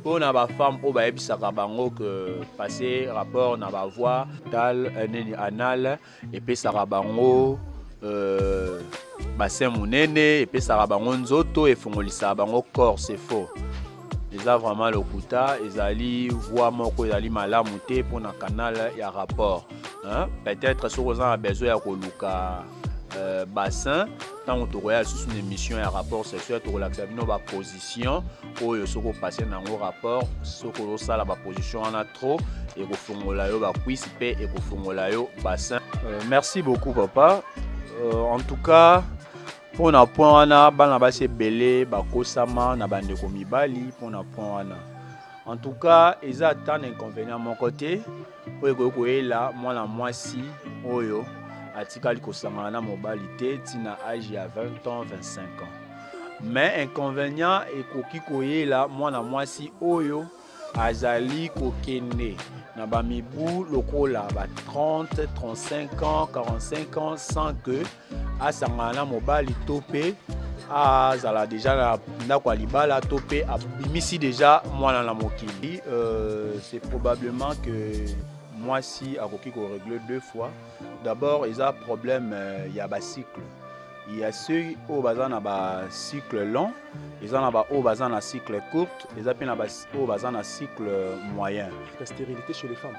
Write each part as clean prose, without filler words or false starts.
Mpo na bafemme oyo bayebisaka bango ke passe rapport na bavoi tal nini anal epesaka bango bassin monene, epesaka bango nzoto, efongolisaka bango corps, c'est faux. Eza vraiment lokuta, ezali voie moko ezali malamu te mpona canal ya rapport, hein? Peut-être soki oza na besoin ya koluka bassin, ntango tokoya lisusu na émission ya rapport sexuel, tokolakisa bino baposition oyo soki opasse nango rapport, soki ozosala baposition wana trop, ekofongola yo bacuisse mpe ekofongola yo bassin. Merci beaucoup papa. En tout cas, mpona point wana, bana basi ebele bakosama na bandeko mibali mpona point wana. En tout cas, eza ata na inconvénient moko te oyo ekoki koyela mwana mwasi oyo atikali kosangana na mobali te ntina age ya 20 ans, 25 ans. Mais inconvénient ekoki koyela mwana mwasi oyo azali kokende na bamibu lokola ba 30, 35 ans, 45 ans sans que asangana na mobali, to mpe azala deja na ndako ya libala, to mpe abimisi deja mwana na mokili. C'est probablement que mwasi akoki korégler deux fois. D'abord, eza problème ya bacycle. Il y a ceux oyo baza na bacycle long, eza na baoyo baza na cycle courte, eza mpe na oyo baza na cycle moyen. La stérilité chez les femmes?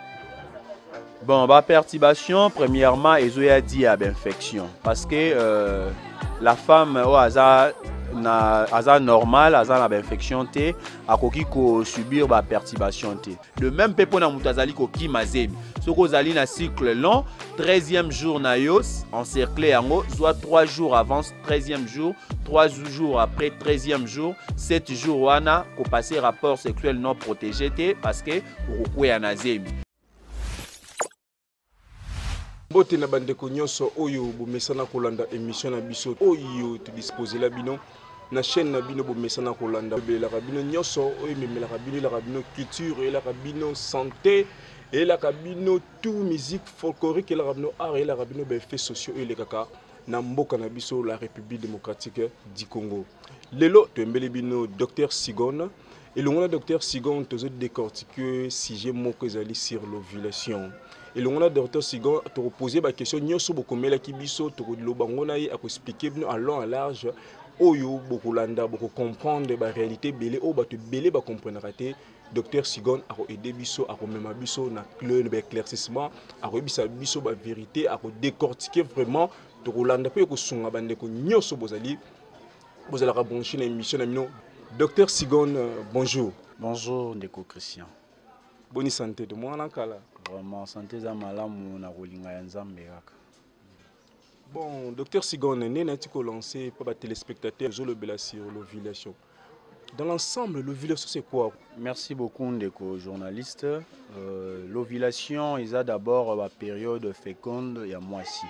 Bon, baperturbation, premièrement, ezoya di ya bainfection, parce que la femme oyo aza na aza normal, aza na bainfection te, akoki kosubir baperturbation te. De même mpe mpona moto azali kokima zemi, soki ozali na cycle long, 13e jour na yo, encercle yango, zwa 3 jours avance 13e jour, 3 jours après 13e jour, 7 jours wana kopasser rapport sexuel non protégé te, parce que okokwea na zemi. Mbote na bandeko nyonso oyo bomesana kolanda émission na biso oyo todisposela bino na chaîne na bino bomesana kolanda. Ebelelaka bino nyonso oyo ememelaka bino, elaka bino culture, elaka bino santé, elaka bino tout, musique folklorique, elaka bino art, elaka bino baeffets sociaux oyo elekaka na mboka na biso, la République démocratique du Congo. Lelo toyembeli bino Docteur Sigon. Elongo na Docteur Sigon, tozodécortique sujet moko ezali sur l'ovulation. Elongo na Docteur Sigon, tokopose baquestion nyonso bokomelaki biso, tokoloba ngo na ye, akoexpliquer bino en long, en large. Oyo bokolanda, bokocomprendre baréalité ebele oyo bato ebele bakomprenaka te. Docteur Sigon akoaide biso, akomema biso na baéclaircissement, akoyebisa biso bavérité, akodécortique vraiment. Tokolanda mpe ekosunga bandeko nyonso bozali bozalaka branché na émission na bino. Docteur Sigon, bonjour. Bonjour ndeko Christian. Boni santé de mwana kala? Vraiment, santé eza malamu na kolinga ya Nzambe kaka. Bon, Docteur Sigon, nde nati kolancer mpo batéléspectateur, ozolobela sur l'ovulation. Dans l'ensemble, l'ovulation, c'est quoi? Merci beaucoup ndeko journaliste. L'ovulation eza d'abord bapériode féconde ya mwasi.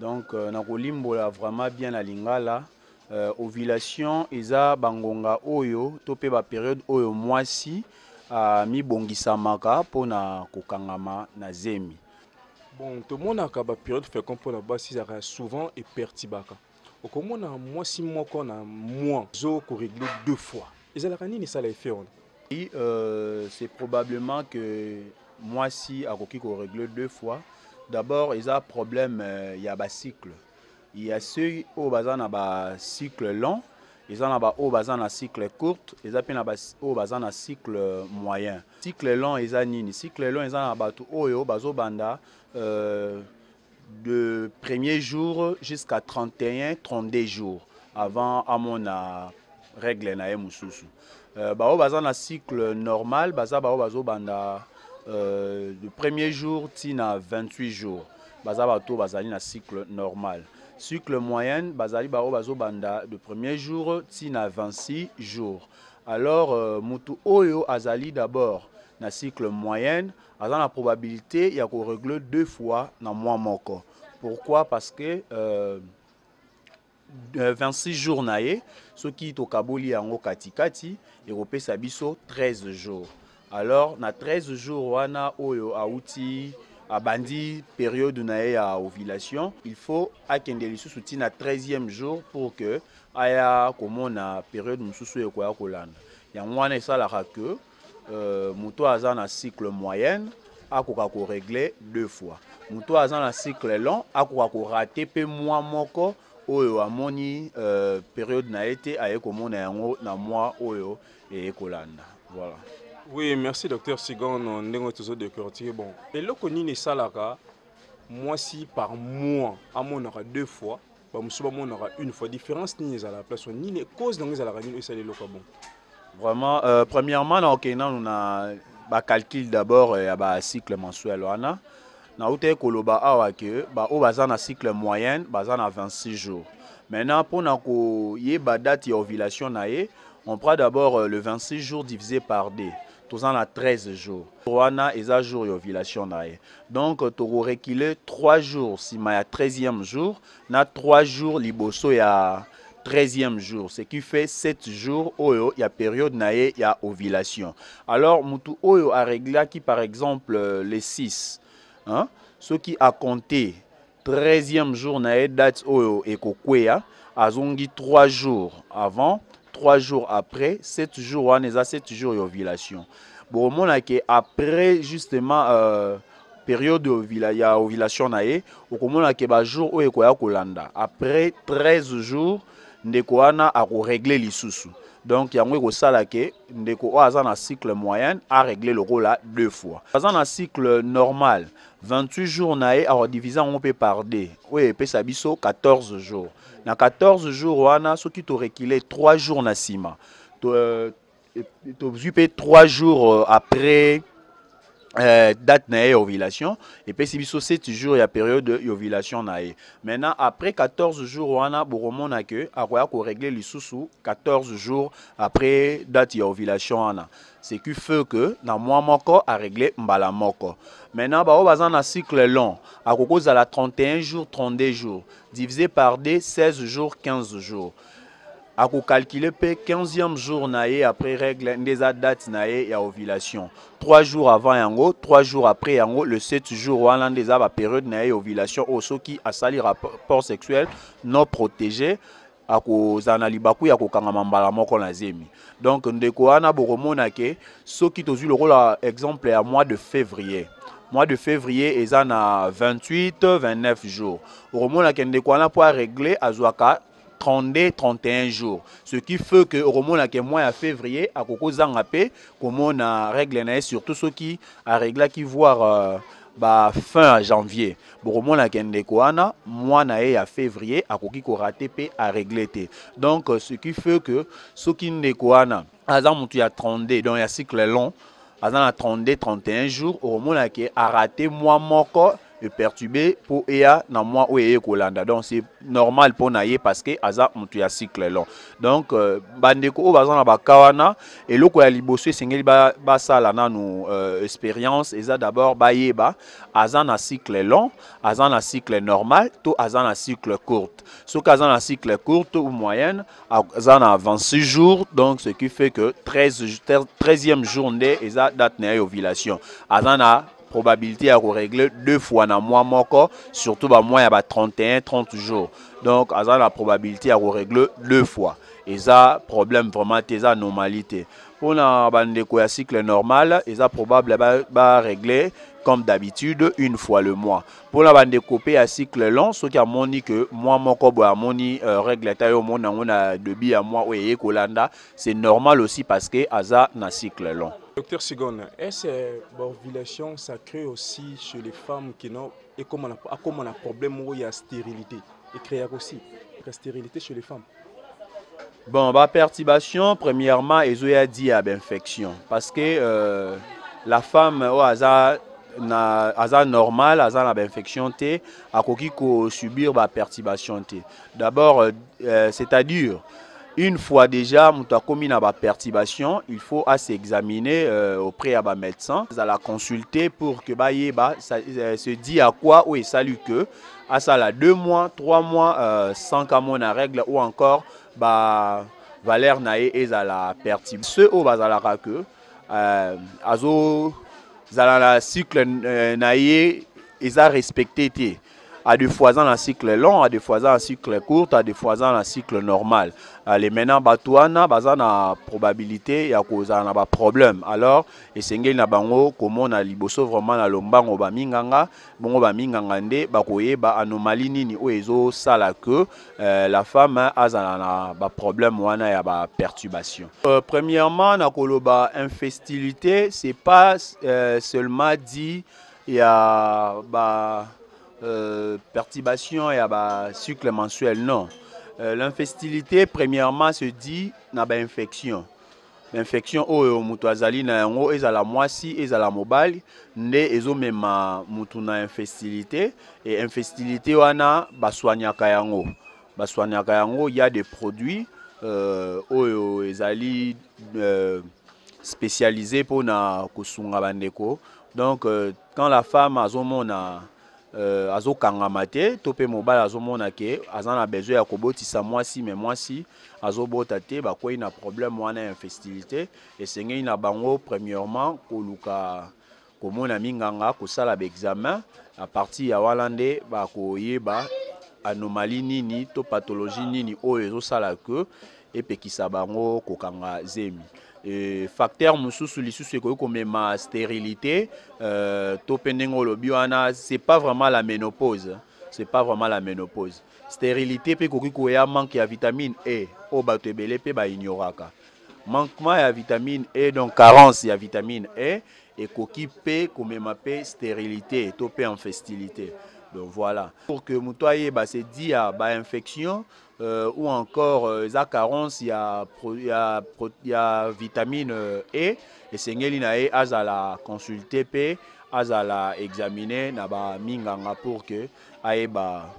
Donc nakolimbola vraiment bien na lingala. Ovulation eza bangonga oyo to mpe bapériode oyo mwasi mibongisamaka mpona kokangama na zemi. Bon, tomonaka bapériode féconde mpona basi ezalaka souvent eperturbaka. Okomona mwasi moko na mois azo korégler deux fois. Ezalaka nini esala effet wana? Et, c'est probablement que mwasi akoki korégler deux fois. D'abord, eza problème ya bacycle. Il y a ceux oyo baza na bacycle long, eza na baoyo baza na cycle courte, eza mpe na oyo baza na cycle moyen. Cycle long eza nini? Cycle long eza na bato oyo bazobanda de premier jour jusqu'à 31, 32 jours avant amona règle na ye mosusu. Baoyo baza na cycle normal baza baoyo bazobanda de premier jour ntina 28 jours, baza bato oyo bazali na cycle normal. Cycle moyenne bazali baoyo bazobanda de premier jour ntina 26 jours. Alors mutu oyo azali d'abord na cycle moyenne aza na probabilité ya korégler deux fois na mois moko. Pourquoi? Parce que 26 jours na ye, soki tokaboli yango katikati, ekopesa biso 13 jours. Alors na 13 jours wana oyo awuti abandi période na ye ya ovulation, il faut akende lisusu ntina 13e jour pour que aya komona période mosusu oyo ekoya kolanda. Yango wana esalaka que Moto aza na cycle moyenne akoka korégler deux fois. Moto aza na cycle long akoka korater mpe mois moko oyo amoni période na ye te, aye komona yango na mois oyo eye kolanda. Voilà. Oui, merci docteur Sigon. Ndenge tozodécortiquer, bon, eloko nini esalaka mwasi par mois amonaka deux fois, bamosusu bamonaka une fois? Différence nini ezalaka place nini? Cause nango ezalaka nini esala eloko ya bon? Vraiment, premièrement, naokende nanu na bacalcul d'abord ya bacycle mensuel wana. Nauti koloba awa ke baoyo baza na cycle moyenne baza na 26 jours. Maintenant, mpona koyeba date ya ovulation na ye, on prend d'abord le 26 jours divisé par 2, toza na 13 jours. Wana eza jour ya ovulation na ye. Donc tokoreculer 3 jours nsima ya 13e jour na 3 jours liboso ya 13e jour, ce qui fait 7 jours oyo ya période na ye ya ovulation. Alors mutu oyo aréglaki par exemple le 6, hein, soki acompter 13e jour na ye, date oyo ekokweya, azongi 3 jours avant, 3 jours après, 7 jours wana eza 7 jours ya ovulation. Bokomona ke après justement période ya ovulation na ye, okomona ke bajour oyo ekoya kolanda après 13 jours, ndeko wana akorégler lisusu. Donc yango ekosala ke ndeko oyo aza na cycle moyenne arégler lokola deux fois. Aza na cycle normal, 28 jours na ye, akodiviser yango mpe par 2, oyo epesa biso 14 jours. Na 14 jours wana, soki toreculer 3 jours na nsima, tozwi mpe 3 jours après date na ye ya ovulation, epesi biso 7 jours ya période ya ovulation na ye. Maintenant, après 14 jours wana, bokomona ke akoya korégler lisusu 14 jours après date ya ovulation wana, ce qui fait que na mois moko arégler mbala moko. Maintenant, baoyo baza na cycle long, akoki kozala 31 jours, 32 jours, divisé par 2, 16 jours, 15 jours. Akocalculer mpe 15e jour na ye après règle nde eza date na ye ya ovulation. 3 jours avant yango, 3 jours après yango, le 7 jours wana nde eza bapériode na ye ya ovulation, oyo soki asali rapport sexuel non protégé, akozala na libaku ya kokangama mbala moko na zemi. Donc ndeko wana, bokomona ke soki tozwi lokola exemple ya mois de février, mois de février eza na 28, 29 jours, okomona ke ndeko wana, mpo arégler, azwaka 32, 31 jours, ce qui fait que okomona ke mois ya février akokozanga mpe komona règle na ye, surtout soki aréglaki voir ba fin ya janvier. Bokomona ke ndeko wana, mois na ye ya février akoki korater mpe arégler te. Donc ce qui fait que soki ndeko wana aza motu ya 32, donc ya cycle long, aza na 32, 31 jours, okomona ke arater mois moko, eperturber mpo eya na mois oyo eye kolanda. Donc c'est normal mpo na ye parce que aza motu ya cycle long. Donc bandeko oyo baza na baka wana, eloko ya liboso esengeli basala nanu expérience eza d'abord bayeba aza na cycle long, aza na cycle normal to aza na cycle courte. Soki aza na cycle courte ou moyenne, aza na 26 jours, donc ce qui fait que 13, 13e jour nde eza date na ye ovulation, aza na probabilité ya korégler deux fois na mois moko, surtout bamois ya ba 31, 30 jours. Donc aza na probabilité ya korégler deux fois, eza problème vraiment te, eza normalité. Mpona bandeko ya cycle normal, eza probable barégler ba comme d'habitude une fois le mois. Mpona bandeko mpe ya cycle long, soki amoni ke mois moko boye amoni règle ta ye, omoni yango na début ya mois oyo eye kolanda, c'est normal aussi parce que aza na cycle long. Docteur Sigon, est-ce que l'ovulation, ça crée aussi chez les femmes qui n'ont et comme on a, comme on a problème où il y a stérilité et crée aussi la stérilité chez les femmes? Bon, bah, perturbation, premièrement, ezoya dû à l'infection parce que la femme oyo aza na aza normal, aza na bainfection te, akoki kosubir baperturbation te. D'abord, c'est-à-dire une fois déjà moto akomi na baperturbation, il faut s'examiner auprès ya bamédecin, azala consulter pour que bayeba se dit à quoi oyo esali que asala 2 mois, 3 mois sans kamona règle ou encore ba valeur na ye ezala perturbe. Ceux oyo bazalaka ke azozala na cycle na ye eza respecté te. A des fois aza na cycle long, a des fois aza na cycle courte, a des fois aza na cycle normal. Ale maintenant, bato wana baza na probabilité ya kozala na baproblème. Alors esengeli na bango komona liboso vraiment na lombango baminganga. Bongo baminganga nde bakoyeba anomalie nini oyo ezosala que la femme azala na baproblème wana ya baperturbation. Premièrement, nakoloba infestilité, c'est pas seulement dit ya ba perturbation ya bacycle mensuel, non. L'infestilité premièrement se dit na bainfection. Infection oyo moto azali na yango, ezala mwasi, ezala mobali, nde ezomema motu na infestilité. E infestilité wana baswanyaka yango, baswanyaka yango. Ya des produits oyo ezali spécialisé mpona kosunga bandeko. Donc quand la femme azomona azokangama te, to mpe mobali azomona ke aza na besoin ya kobotisa mwasi, me mwasi azobota te, bakwei na problème wana ya infestilité, esengeli na bango premièrement koluka komona minganga, kosala baexamen. À partir ya wana nde bakoyeba anomalie nini to pathologie nini oyo ezosala ke epekisa bango kokanga zemi. Facteur mosusu lisusu ekoki komema stérilité to mpe ndenge olobi wana, c'est pas vraiment la ménopause, c'est pas vraiment la ménopause. Stérilité mpe ekoki koya manque ya vitamine E, oyo bato ebele mpe baignoraka. Manquement ya vitamine E, donc carence ya vitamine E, ekoki mpe komema mpe stérilité to mpe infestilité. Donc voilà, pour que moto ayeba, c'est dit ya bainfection ou encore eza carence ya vitamine E, esengeli na ye azala consulte mpe azala examine na baminganga pour que ayeba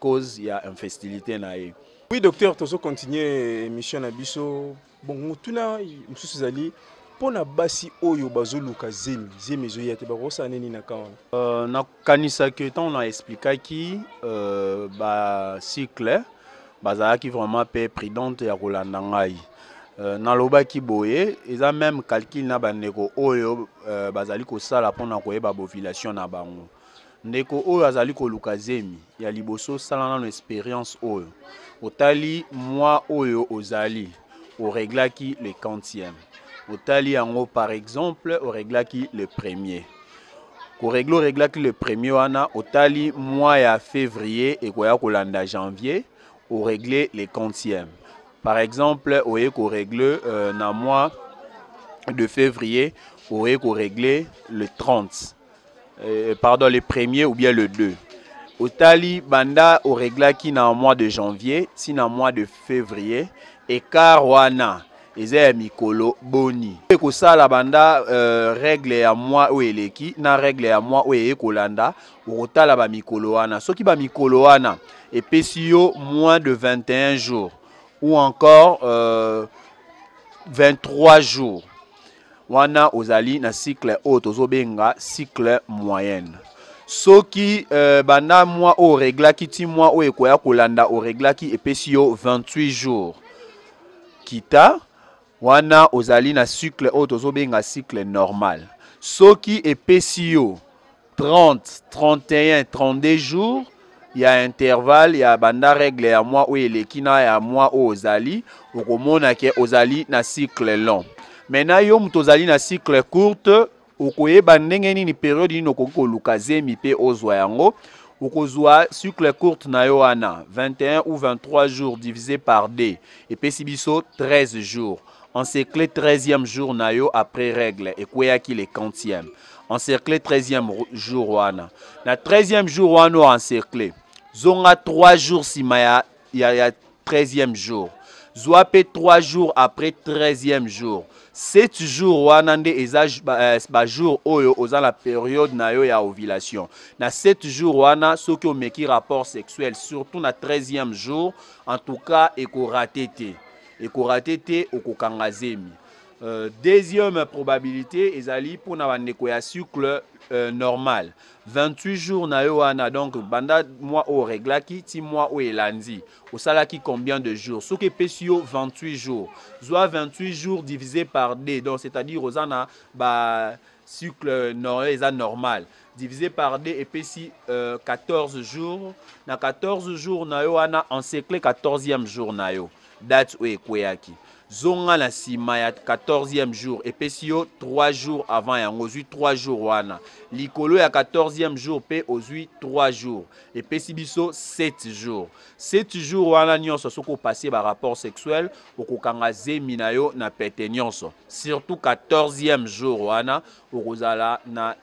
cause ya infestilité na ye. Oui docteur, tozocontinue émission na biso. Bon, motuna mosusu ezali mpona basi oyo bazoluka zemi, zemi ezoya te, bakosala nini na ka wana? Nakanisaki ntango na explikaki bacycle, bazalaki vraiment mpe prudente ya kolanda ngai. Nalobaki boye, eza même calcul na bandeko oyo bazali kosala mpona koyeba baovulation na bango. Ndeko oyo azali koluka zemi, ya liboso, sala nano expérience oyo. Otali mois oyo ozali, oreglaki le quantième, otali yango, par exemple oreglaki le premier, koregle, oreglaki le premier wana, otali mois ya février ekoya kolanda janvier, oregle le quantième. Par exemple oye koregle na mois de février, oye koregle le 30, pardon, le premier ou bien le 2. Otali banda oreglaki na mois de janvier ti na mois de février, écart wana eza ya mikolo boni ekosala banda règle ya mois oyo eleki na règle ya mois oyo eye kolanda? Okotala bamikolo wana. Soki bamikolo wana epesi yo moins de 21 jours ou encore 23 jours, wana ozali na cycle oyo tozobenga cycle moyenne. Soki banda mois oyo oreglaki ti mois oyo ekoya kolanda oreglaki epesi yo 28 jours kita, wana ozali na cycle oyo tozobenga cycle normal. Soki epesi yo 30, 31, 32 jours ya intervalle ya banda règle ya mois oyo eleki na ya mois oyo ozali, okomona ke ozali na cycle long. Maintenant, yo moto ozali na cycle courte, okoyeba ndenge nini, période nini okoki koluka zemi mpe ozwa yango? Okozwa cycle courte na yo wana, 21 ou 23 jours divisé par 2 epesi biso 13 jours. Encerclé 13e jour na yo après règle ekweyaki le quantième, encerclé 13e jour wana. Na 13e jour wana oyo encerclé, zonga 3 jours nsima ya 13e jour, zwa mpe 3 jours après 13e jour. 7 jours wana nde eza bajour oyo oza na période na yo ya ovulation. Na 7 jours wana, soki omeki rapport sexuel, surtout na 13e jour, en tout cas ekorater te, ekorater te, okokanga zemi. Deuxième probabilité ezali mpona bandeko ya cycle normal, 28 jours na yo wana. Donc banda mois oyo oreglaki ti mois oyo elandi, osalaki combien de jours? Soki epesi yo 28 jours, zwa 28 jours divisé par 2, donc c'est-à-dire oza na ba Cycle no, eza normal. Divisé par 2 epesi 14 jours. Na 14 jours na yo wana, encercle 14e jour na yo, date oyo ekweyaki. Zonga na nsima ya 14e jour, epesi yo 3 jours avant yango. Ozwi 3 jours wana likolo ya 14e jour, mpe ozwi 3 jours, epesi biso 7 jours. 7 jours wana nyonso, soki opasse barapport sexuel, okokanga zemi na yo na pete nyonso. Surtout 14e jour wana, okozala na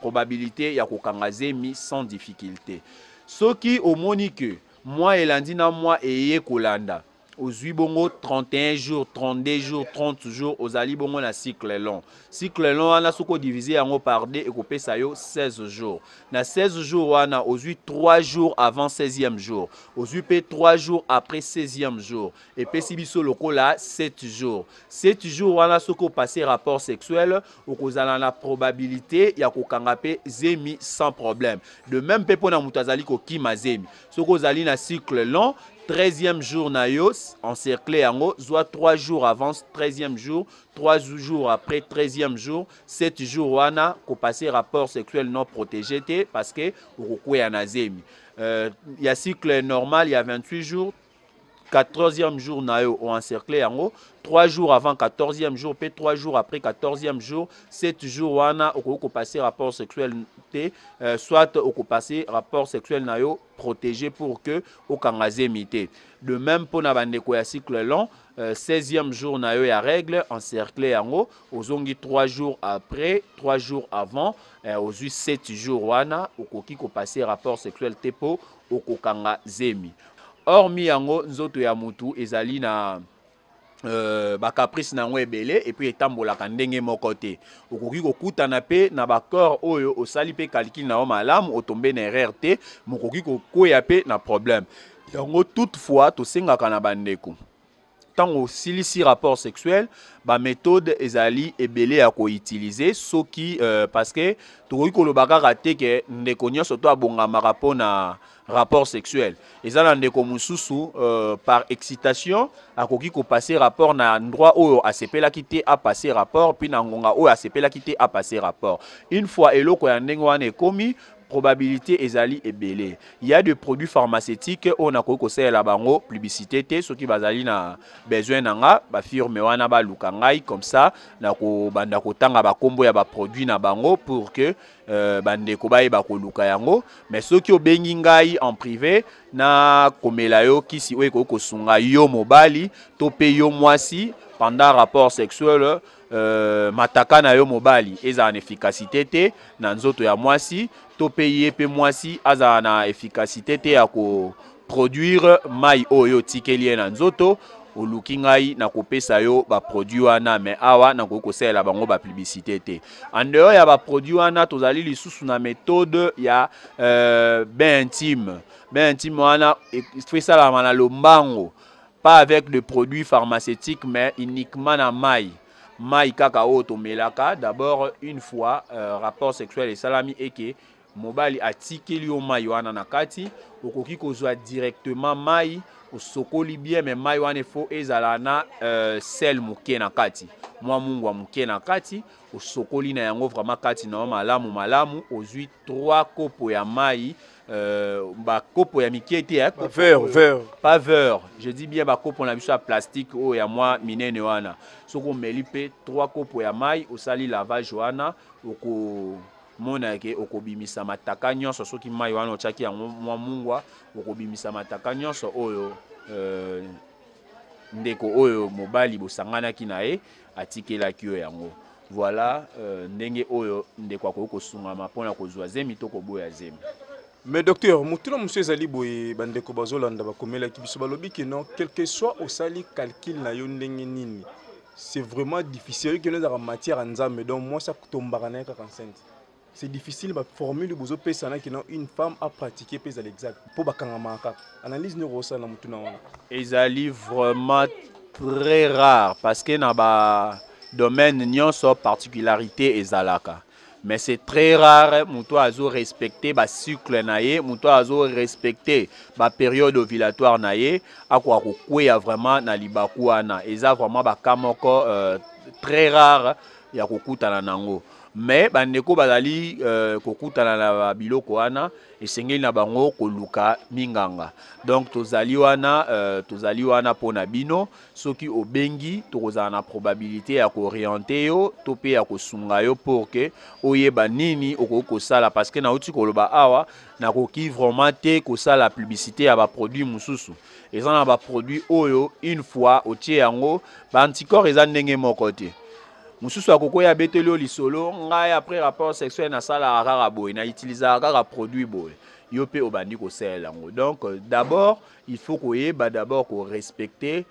probabilité ya kokanga zemi sans difficulté. Soki omoni ke mwa elandi na mwa eye kolanda, ozwi bongo 31 jours, 32 jours, 30 jours, ozali bongo na cycle long. Cycle long wana, soki odivise yango par 2, ekopesa yo 16 jours. Na 16 jours wana, ozwi 3 jours avant 16e jour, ozwi mpe 3 jours après 16e jour, epesi biso lokola 7 jours. 7 jours wana, soki opasse rapport sexuel, okozala na probabilité ya kokanga mpe zemi sans problème. De même mpe mpona moto azali kokima zemi, soki ozali na cycle long, 13e jour na yo, encercle yango, zwa 3 jours avant 13e jour, 3 jours après 13e jour, 7 jours wana, kopasser rapport sexuel non protégé te, parce que okokwea na zemi. Ya cycle normal ya 28 jours, 14e jour na yo, oencercle yango, 3 jours avant 14e jour mpe 3 jours après 14e jour, 7 jours wana, okoki kopasser rapport sexuel te, soit okopasser rapport sexuel na yo protégé pour que okanga zemi te. De même mpona bandeko ya cycle long, 16e jour na yo ya règle, encercle yango, ozongi 3 jours après, 3 jours avant, ozwi 7 jours wana, okoki kopasser rapport sexuel te mpo okokanga zemi. Hormis yango, nzoto ya mutu ezali na bacaprice na yango ebele, et puis etambolaka ndenge moko te. Okoki kokutana mpe na bacorps oyo osali mpe calcul na yo malamu, otombe na erreur te, mokoki kokweya mpe na problème yango. Toutefois, tosengaka na bandeko, ntango osilisi rapport sexuel, baméthode ezali ebele ya koutiliser. Soki parce que tokoki koloba kaka te ke ndeko nyonso to abongamaka mpona rapport sexuel. Eza na ndeko mosusu, par excitation, akoki kopasser rapport na endroit oyo asepelaki te apasser rapport, puis na ngonga oyo asepelaki te apasser rapport. Une fois eloko ya ndenge wana ekomi, probabilité ezali ebele. Il y a des produits pharmaceutiques oyo nakoki kosalela bango publicité te. Soki bazali na besoin na nga, bafirme wana baluka ngai, comme ça nakobanda kotanga bakombo ya baproduit na bango pour que bandeko bayeba koluka yango. Mais soki obengi ngai en privé, nakomela yo kisi oyo ekoki kosunga yo mobali to mpe yo mwasi pendant rapport sexuel, mataka na yo mobali ezala na efficacité te na nzoto ya mwasi, to mpe ye mpe mwasi azala na efficacité te ya koproduire mai oyo otikeli ye na nzoto, oluki ngai, nakopesa yo baproduit wana. Mais awa nakoki kosalela bango bapublicité te. En dehors ya baproduit wana, tozali lisusu na méthode ya bain intime. Bain intime wana faut esalama na lombango, pas avec de produits pharmaceutiques, mais uniquement na mai, mai kaka oyo tomelaka. D'abord, une fois rapport sexuel esalami, eke mobali atikeli yo mai wana na kati, okoki kozwa directement mai, osokoli bien. Mais mai wana il faut ezala na sel moke na kati, mwa mungwa moke na kati. Osokoli na yango vraiment kati na yo malamu malamu. Ozwi 3 kopo ya mai, bakopo ya mike te. Verre, verre. Pas verre, je dis bien bakopo na biso ya plastique oyo ya mwa minene wana. Soki omeli mpe 3 kopo ya mai, osali lavage wana, okomona ke okobimisa mataka nyonso. Soki mai wana otiaki yango mwa mungwa, okobimisa mataka nyonso oyo ndeko oyo mobali bosanganaki na ye atikelaki yo yango. Voilà ndenge oyo ndeko akoki kosungama mpona kozwa zemi to koboya zemi. Mais docteur, motuna mosusu ezali boye: bandeko bazolanda, bakomelaki biso, balobi ke non, quel que soit osali calcul na yo ndenge nini, c'est vraiment difficile. Oyoki no ezalaka matière ya Nzambe, donc mwasi atombaka na ye kaka enceinte. C'est difficile. Baformule bozopesana ke non, une femme a pratiqué mpe ezala exact mpo bakangamaka kaka. Analyse nini okosala na motuna wana? Ezali vraiment très rare, parce que na badomaine nyonso particularité ezalaka, mais c'est très rare moto azo respecter bacycle na ye, moto azo respecter bapériode ovulatoire na ye, akoka kokweya vraiment na libaku wana. Eza vraiment baka moko très rare ya kokutana nango. Mais bandeko bazali kokutana na biloko wana, esengeli na bango koluka minganga. Donc tozali wana, tozali wana mpona bino. Soki obengi, tokozala na probabilité ya koorienter yo to mpe ya kosunga yo pour que oyeba nini okoki kosala, parce que nauti koloba awa, nakoki vraiment te kosala publicité ya baproduit mosusu. Eza na baproduit oyo, une fois otie yango, baanticorps eza ndenge moko te. Mosusu akokoya, abeteli yo lisolo: "Ngai, après rapport sexuel, nasalaka kaka boye, nautilisaka kaka produit boye." Yo mpe obandi kosalela yango. Donc d'abord il faut koyeba d'abord korespecter,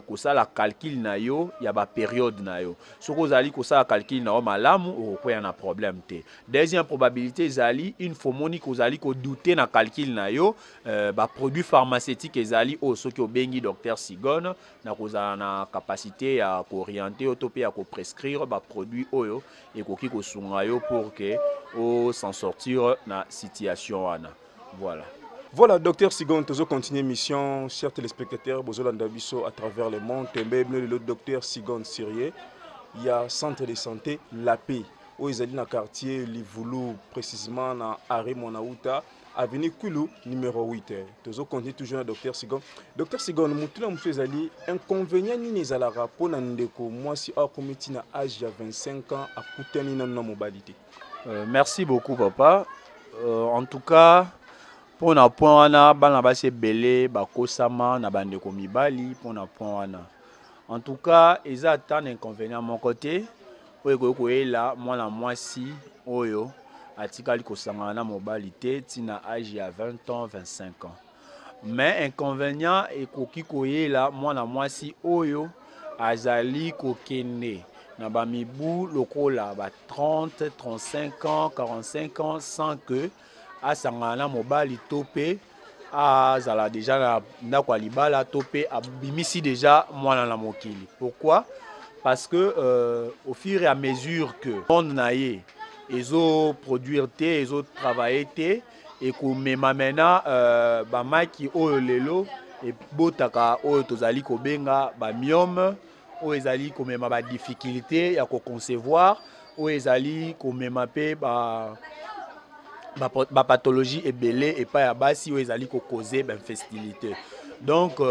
kosala calcul na yo ya bapériode na yo. Soki ozali kosala calcul na yo malamu, okokwea na problème te. Deuxième probabilité ezali, une fois omoni kozali kodouter na calcul na yo, baproduit pharmaceutique ezali oyo, soki obengi docteur Sigone, na kozala na capacité ya koorienter yo to mpe ya koprescrire baproduit oyo ekoki kosunga yo pour que s'en sortir na situation wana. Voilà. Voilà, docteur Sigon, toujours continuer mission, chers téléspectateurs, bozolanda biso à travers le monde. Tembe, le docteur Sigon Sirier, il y a centre de santé La Paix, où ils dans le quartier Livulu, précisément dans Arrêt Monauta, avenue Kulu, numéro 8. Toujours continuer toujours na docteur Sigon. Docteur Sigon, mutuna musu ezali inconvénient nini ezalaka mpona ndeko mwasi akomi na âge ya 25 ans, akutani nanu na mobali te? Merci beaucoup, papa. En tout cas, mpona point wana, bana basi ebele bakosama na bandeko mibali mpona point wana. En tout cas, eza ata na inconvénient moko te oyo ekoki koyela mwana mwasi oyo atikali kosangana na mobali te ntina âge ya 20 ans, 25 ans. Mais inconvénient ekoki koyela mwana mwasi oyo azali kokende na bamibu lokola ba 30, 35 ans, 45 ans sans que asangana na mobali to mpe azala déjà na ndako ya libala to mpe abimisi déjà mwana na mokili. Pourquoi? Parce que au fur et à mesure que monde na ye ezoproduire te, ezotravailler te, ekomema maintenant bamaki oyo lelo ebotaka, oyo tozali kobenga bamyome, oyo ezali komema badifficulté ya koconcevoir, oyo ezali komema mpe ba bapathologie ebele epai ya basi, oyo ezali kocauser bainfertilité. Donc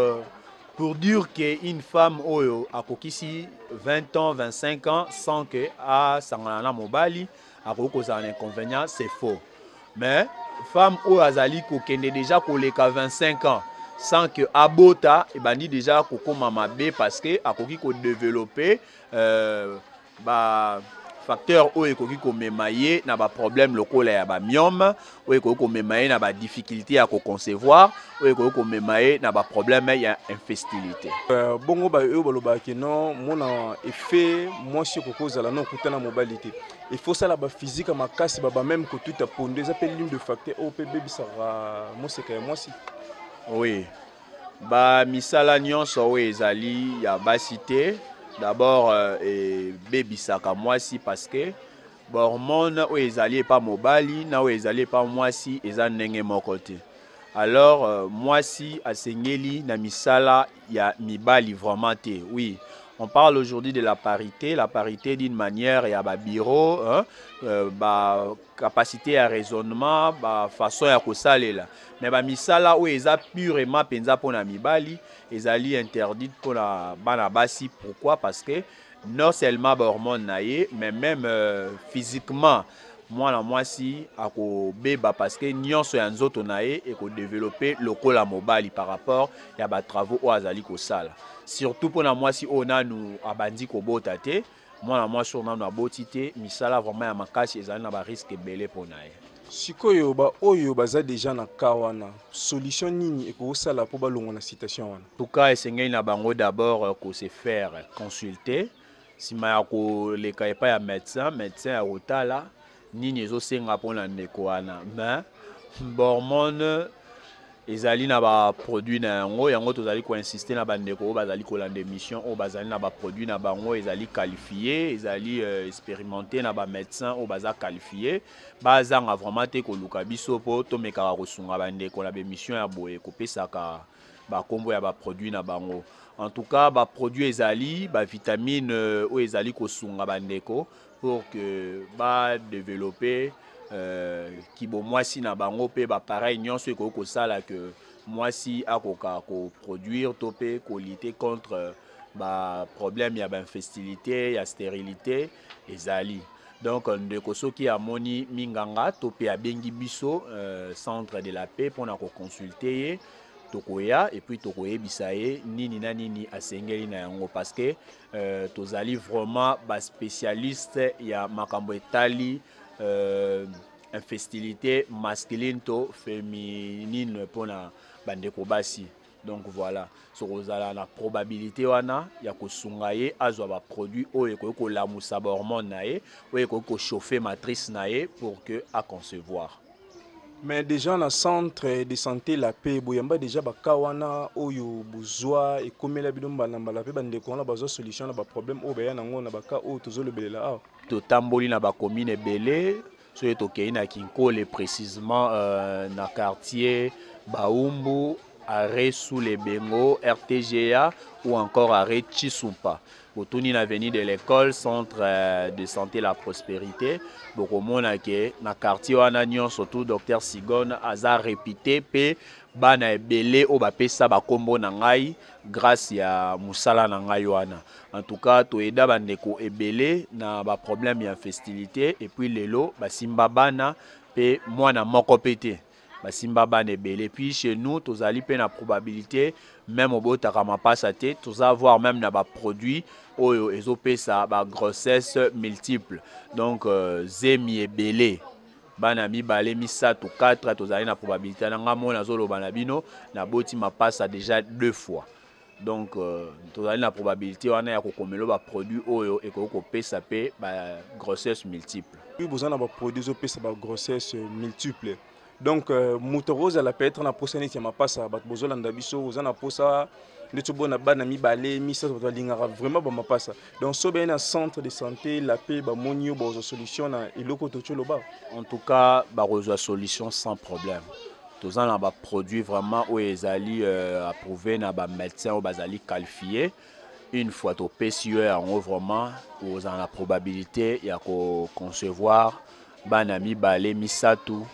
pour dire que une femme oyo akokisi 20 ans, 25 ans sans que asangana na mobali akoki kozala na inconvénient, c'est faux. Mais femme oyo azali kokende déjà koleka 25 ans sans que abota, ebandi déjà kokóma mabe, parce que akoki kodévelopper ba facteur oyo ekoki komema ye na baproblème lokola ya bamyome, oyo ekoki komema ye na badifficulté ya koconcevoir, oyo ekoki komema ye na baproblème ya infertilité. Bongo oyo balobaka non, mona effet mwasi okoki ozala na okutana mobali te, il faut osala baphysique ya makasi, baba même kotuta pondo, eza mpe l'une de facteur oyo mpe ebebisaka moseka ya mwasi? Oui, bamisala nyonso oyo ezali ya basi te, d'abord ebebisaka mwasi, parce que bahormone oyo ezali epa mobali na oyo ezali epa mwasi eza ndenge moko te. Alors mwasi asengeli na misala ya mibali vraiment te. Oui, on parle aujourd'hui de la parité, la parité d'une manière ya babureau, hein, bacapacité ya raisonnement, bafaçon ya kosalela, mais bamisala oyo eza purement mpenza mpona mibali ezali interdite mpona bana basi. Pourquoi? Parce que non seulement bahormone na ye, mais même physiquement mwana mwasi akobeba, parce que nyonso ya nzoto na ye ekodévelopper lokola mobali par rapport ya batravaux oyo azali kosala. Surtout mpona mwasi oyo nanu abandi kobota te. Mwana mwasi oyo nanu aboti te, misala vraiment ya makasi ezali na barisque ebele mpona ye. Sikoyo, baoyo baza déjà na ka wana, solution nini ekosala mpo balongwa na situation wana? En tout cas, esengeli na bango d'abord kose faire consulter. Nsima ya koleka epai ya médecin, médecin ya kotala nini ezosenga mpona ndeko wana. Mais bahormone ezali na baproduit na yango. Yango tozali koinsister na bandeko oyo bazali kolanda émission, oyo bazali na baproduit na bango ezali qualifié, ezali expérimenté na bamédecin oyo baza qualifié, bazanga vraiment te koluka biso mpo tomekaka kosunga bandeko na baémission ya boye, kopesaka bakombo ya baproduit na bango. En tout cas, baproduit ezali, bavitamine oyo ezali kosunga bandeko pour que badévelopper kibomwasi na bango, mpe bapareil nyonso ekoki kosala ke mwasi akoka koproduire to mpe kolutter contre baproblème ya bainfertilité, ya stérilité ezali. Donc ndeko soki amoni minganga to mpe abengi biso Centre de la Paix mpona koconsulter ye, tokoya et puis tokoyebisa ye nini na nini asengeli na yango, parce que tozali vraiment baspécialiste ya makambo etali infertilité masculine to féminine mpona bandeko basi. Donc voilà, soki ozala na probabilité wana ya kosunga ye azwa baproduit oyo ekoki kolamusa bahormone na ye, oyo ekoki kochauffer matrice na ye pour que aconcevoir. Mais déjà na Centre de santé La Paix, boyamba déjà baka wana oyo bozwa ekomela bino mbala mbala, mpe bandeko wana bazwa solution na baproblème oyo baya nango na baka oyo tozolobelela awa? Totamboli na bacommune ebele. Soki tokei na Kinkole, précisément na quartier Baumbu, arrêt sous les Bengo RTGA ou encore arrêt Chisumpa, botuni na avenue de l'école, Centre de santé La Prospérité, bokomona ke na quartier wana nyonso tout docteur Sigone aza réputé, mpe bana ebele oyo bapesa bakombo na ngai grâce ya mosala na ngai wana. En tout cas, toyeda bandeko ebele na baproblème ya infertilité, et puis lelo basimba bana, mpe mwana moko mpe te, basimba bana ebele. Puis chez nous tozali mpe na probabilité même obotaka mapasa te, toza voir même na baproduit oyo ezopesa bagrossesse multiple, donc zemi ebele, bana mibale, misato, 4. Tozali na probabilité na nga moko nazoloba na bino, naboti mapasa déjà deux fois. Donc tozali na probabilité wana ya kokomela baproduit oyo ekoki kopesa mpe bagrossesse multiple. Oui, boza na baproduit ezopesa bagrossesse multiple. Donc moto akozala peut-être na posa neti ya mapasa, bato bozolanda biso, oza na posa ndeti obona bana mibale, misato, bato balingaka vraiment bamapasa. Donc so baye na Centre de santé La Paix, bamoni yo, bazwa solution na eloko toti oloba? En tout cas, bakozwa solution sans problème. Toza na baproduit vraiment oyo ezali approuvé na bamédecin oyo bazali qualifié. Une fois topesi yo yango, vraiment ozala na probabilité ya koconcevoir bana mibale, misato,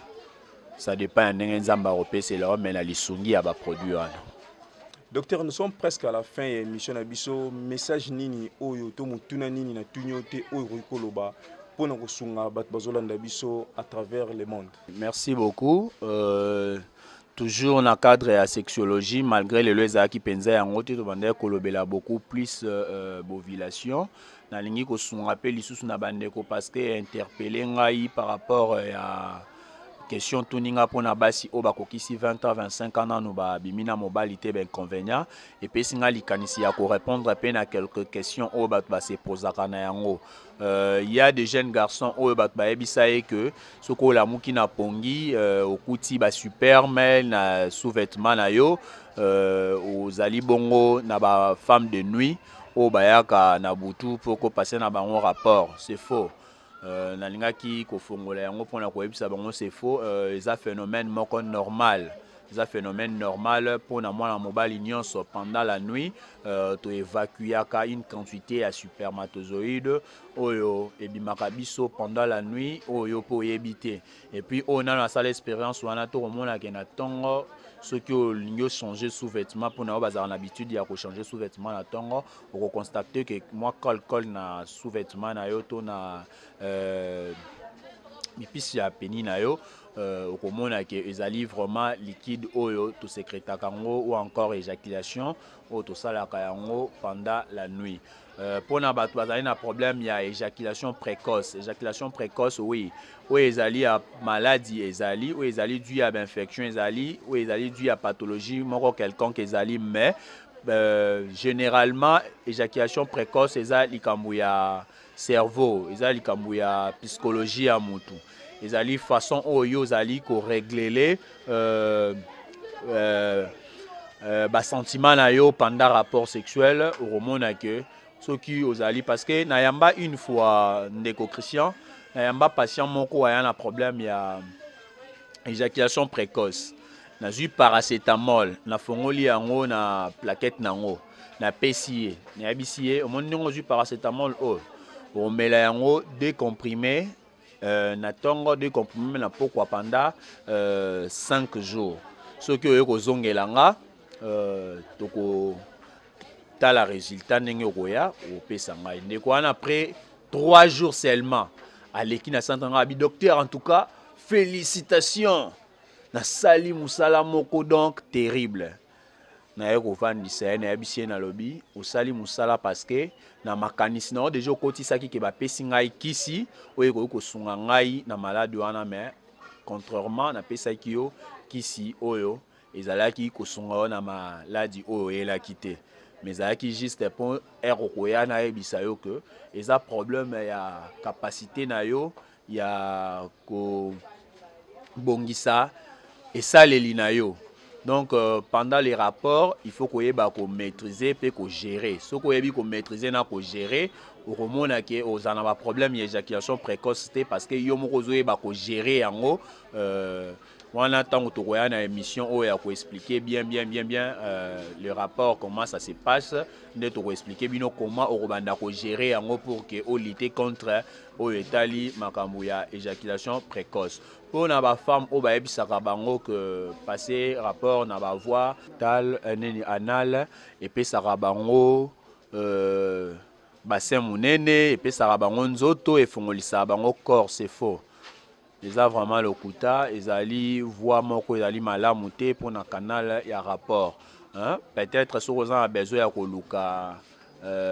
ça dépend ya ndenge Nzambe akopesela yo, mais na lisungi ya baproduit wana. Docteur, nous sommes presque à la fin ya émission na biso. Message nini oyo to motuna nini na tuni yo te oyo okoki koloba mpona kosunga bato bazolanda biso à travers le monde? Merci beaucoup. Toujours na cadre ya sexologie, malgré lelo ezalaki mpenza yango te, tobandaki kolobela beaucoup plus baovulation, nalingi kosunga mpe lisusu na bandeko parce que interpellé ngai par rapport ya question tuninga mpona basi oyo bakokisi 20 ans, 25 ans, nanu babimi na mobali te. Bainconvénient epesi ngai likanisi ya korépondre mpe na quelques questions oyo bato basepozaka na yango. Y a des jeunes garçons oyo bato bayebisa ye ke soki olamuki na pongi, okuti basperme na sous-vêtement na yo, ozali bongo na bafemme de nuit oyo bayaka na butu mpo kopase na bango rapport. C'est faux. Nalingaki kofongola yango mpona koyebisa bango c'est faux. Eza phénomène moko normal, eza phénomène normal mpona mwana mobali nyonso. Pendant la nuit, toévacuaka une quantité ya spermatozoïde oyo ebimaka biso pendant la nuit, oyo mpo oyebi te. Et puis oyo nano asala expérience wana, tokomonake na ntongo soki olingi ochanger sous-vêtement, mpona oyo bazalaka na habitude ya kochanger sous-vêtement na ntongo, okoconstater ke mwa colle na sous-vêtement na yo to na mipisi ya pénis na yo, okomona ke ezali vraiment liquide oyo tosécrétaka yango ou encore éjaculation oyo tosalaka yango pendant la nuit. Mpona bato bazali na problème ya éjaculation précoce, éjaculation précoce, oui, oyo ezali ya maladie, ezali oyo ezali dû ya bainfection, ezali oyo ezali dû ya pathologie moko quelconque ezali. Mais généralement éjaculation précoce eza likambo ya cerveau, eza likambo ya psychologie ya mutu, ezali façon oyo ozali korégler basentiment na yo pendant rapport sexuel. Okomona ke soki ozali, parce que nayamba une fois, ndeko Christian, nayamba patient moko aya na problème ya éjaculation précoce. Nazwi paracétamol, nafongoli yango na plaquette nango. Napesi ye, nayebisi ye: omoni ndenge ozwi paracétamol oyo, omela yango deux comprimés na ntongo, deux comprimés na pokwa pendant 5 jours. Soki oye kozongela nga, tokotala résultat ndenge okoya opesa ngai. Ndeko wana, après 3 jours seulement, aleki na centre nga, abi: docteur, en tout cas félicitations, nasali mosala moko donc terrible. Naye kovandisa ye, nayebisi ye, nalobi: osali mosala parce que na makanisi na yo déjà okotisaki ke bapesi ngai kisi oyo ekoki kosunga ngai na maladi wana, mais contrairement, napesaki yo kisi oyo ezalaki kosunga yo na maladi oyo oyelaki te, mais ezalaki juste mpo ere okoya nayebisa yo ke eza problème ya capacité na yo ya kobongisa esaleli na yo. Donc pendant les rapports, il faut koyeba komaîtriser mpe kogérer. Soki oyebi komaîtriser na kogérer, okomona ke ozala na baproblème ya éjaculation précoce te, parce que yo moko ozoyeba kogérer yango. Wana ntango tokoya na émission oyo ya koexpliquer bien bien bien bien le rapport, comment ça se passe, nde tokoexpliquer bino comment okobanda kogérer yango pour ke olutter contre oyo etali makambo ya éjaculation précoce. Mpona bafemme oyo bayebisaka bango ke passer rapport na bavoie tal nini anal epesaka bango bassin monene, epesaka bango nzoto, efongolisaka bango corps, c'est faux. Eza vraiment lokuta. Ezali voie moko ezali malamu te mpona canal ya rapport, hein? Peut-être soki oza na besoin ya koluka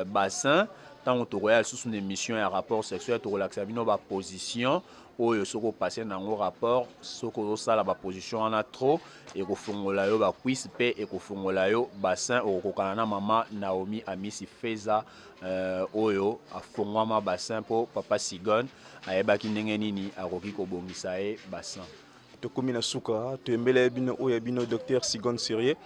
bassin, ntango tokoya lisusu na émission ya rapport sexuel, tokolakisa bino baposition oyo soki opasse nango rapport, soki ozosala baposition wana trop, ekofongola yo bacuisse mpe ekofongola yo bassin. Okokokana na mama Naomi Amisi Feza oyo afongwama bassin mpo papa Sigon ayebaki ndenge nini akoki kobongisa ye bassin. Tokomi na suka. Toyembela ya bino oyo ya bino docteur Sigon Serie,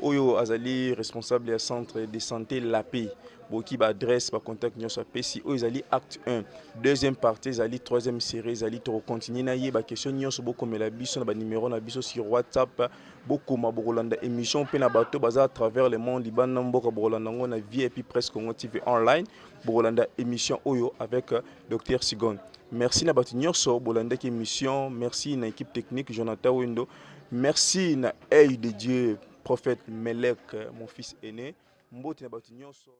oyo azali responsable ya centre de santé La Paix. Boki baadresse, bacontact nyonso apesi. Oyo ezali acte 1, deuxième partie ezali, troisième série ezali. Tokocontinue na ye. Baquestion nyonso, bokomela biso na banimero na biso sur WhatsApp. Bokoma, bokolanda émission mpe na bato baza à travers le monde, libanda mboka, bokolanda yango na VIP Presse Congo TV online. Bokolanda émission oyo avec docteur Sigon. Merci na bato nyonso bolandaki émission. Merci na équipe technique, Jonathan Wendo. Merci na œil de Dieu, prophète Melek, mon fils aîné. Mbote na bato nyonso.